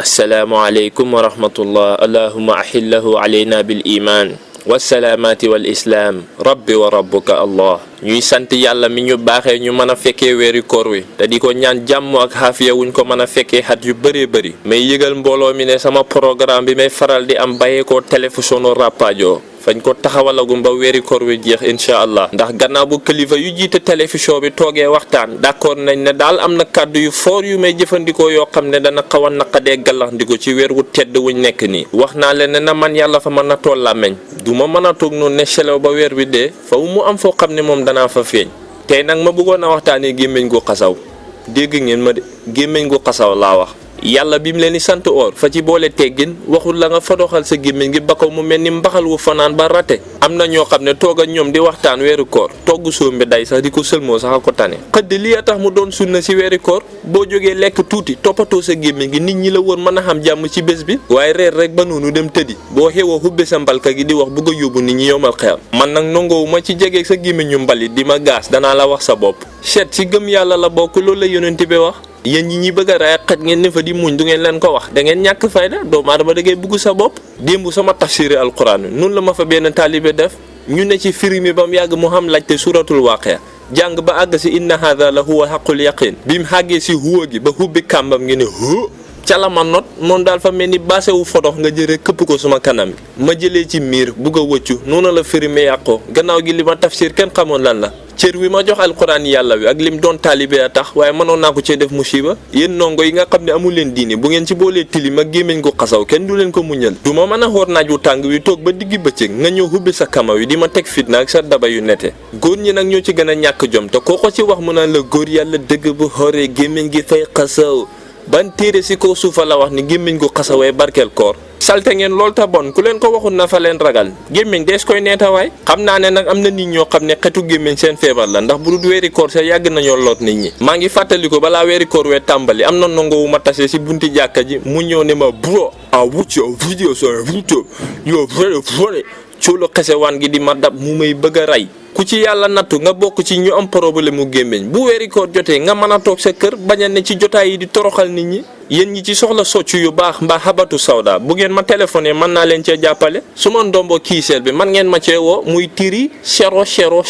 السلام عليكم ورحمة الله اللهم أحله علينا بالإيمان والسلامات والإسلام ربي وربك الله ñuy sant yàlla mi ñu baaxee ñu mën a fekkee weeri koor wi te di ko ñaan jàmm ak xaafiya wuñ ko mën a fekkee xat yu bëree bëri may yëgal mbooloo mi ne sama programme bi may faral di am bàyyeekoo télévision Rapadio fañ ko taxawalagum ba weeri koor wi jeex incha allah ndax gannaaw bu kilifa yu jiite télévision bi toogee waxtaan d'accord nañ ne daal am na kàddu yu foor yu may jëfandikoo yoo xam ne dana xaw a naqadee gàllaxndiko ci weer wu tedd wuñ nekk nii wax naa leen ne na man yàlla fa mën a tool làmmeñ du ma mën a toog noonu ne selew ba weer bi dee fa mu am foo xam ne moom danaa fa feeñ tey nag ma bëggoon a waxtaanee gémmiñ gu xasaw dégg ngeen ma de gémmiñ gu xasaw laa wax yàlla bi mu leen di sant oor fa ci boole teggin waxul la nga fadoxal sa gémmiñ gi ba ko mu mel ni mbaxal wu fanaan ba rate am na ñoo xam ne toog ak ñoom di waxtaan weeru koor togg soom bi day sax di ko sëlmoo sax a ko tane xëdd li a tax mu doon sunna si weeri koor boo jógee lekk tuuti toppatoo sa gémmiñ gi nit ñi la woon mën a xam jàmm ci bés bi waaye reer rek ba noonu dem tëddi boo xewoo xubbe sa mbalka gi di wax bëgg a yóbbu nit ñi yomal xeyam man nag nangoowu ma ci jegeeg sa gémmiñ ñu mbalit di ma gaas danaa la wax sa bopp chet ci gëm yàlla la bokk loolu la yonent bi wax yéen ñi bëgg a raay xet ngeen ne fa di muñ du ngeen leen ko wax da ngeen ñàkk fayda doomu aadama da ngay bugg sa bopp démb sama tafsiri alquran noonu la ma fa benn taalibe def ñu ne ci firi mi ba mu yàgg mu xam laajte suratul waaqia jàng ba àgg si inna hadha la huwa haqqul yaqin bi mu xàggee si huwa gi ba hubbi kàmbam ngi ne ca la ma not moom daal fa mel ni baasewu fodox nga jëre këpp ko suma kanam ma jëlee ci miir bugg a wëccu noonu la firi mi yàqoo gannaaw gi li ma tafsir kenn xamoon lan la cër wi ma jox alquran yàlla wi ak lim doon taalibe a tax waaye mënoon naa ko cee def musiba yéen ndongo yi nga xam ne amul leen diini bu ngeen ci boolee tilim ak gémmiñ gu xasaw kenn du leen ko muñal du ma mën a xoor naaj wu tàng wi toog ba diggi bëccëg nga ñëw hubbi sa kama wi di ma teg fitna ak sa daba yu nete góor ñi nag ñoo ci gën a ñàkk jom te koo ko ci wax mu naan la góor yàlla dëgg bu xoree gémmiñ gi fay xasaw ban téere si kaw suufa la wax ni gémmiñ gu xasawee barkeel koor salte ngeen lool ta bon ku leen ko waxul na fa leen ragal gémmiñ dees koy neetawaay xam naa ne nag am na nit ñoo xam ne xetu gémmiñ seen feebar la ndax bu dul weeri koor sa yàgg nañoo loot nit ñi maa ngi fàttali ko balaa weeri koor wee tàmbali am na ndongo wu ma tase si bunti jàkka ji mu ñëw ne ma bro a wucc video so video yo vrai cuulu xesewaan gi di ma dab mu may bëgg a rey ku ci yàlla nattu nga bokk ci ñu am problème mu gémmiñ bu weeri koor jotee nga mën a toog sa kër bañ a ne ci jotaay yi di toroxal nit ñi yéen ñi ci soxla soccu yu baax mbaa xabatu sawda bu ngeen ma téléphoné mën naa leen cee jàppale su ma ndombo kiiseel bi man ngeen ma cee woo muy tiri 000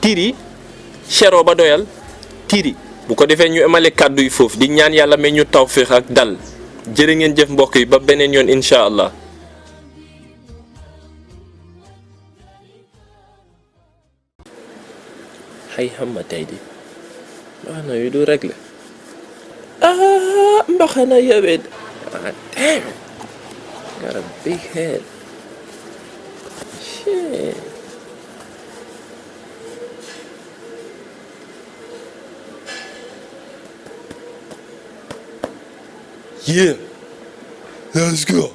tiri 0 ba doyal tiri bu ko defee ñu emale kàddu yi foofu di ñaan yàlla may ñu tawfiix ak dal jërë ngeen jëf mbokk yi ba beneen yoon incha allah. xay xam ma tey di mbaxana yu du réglé mbaxana yowee damn got a big head shit yeah let's go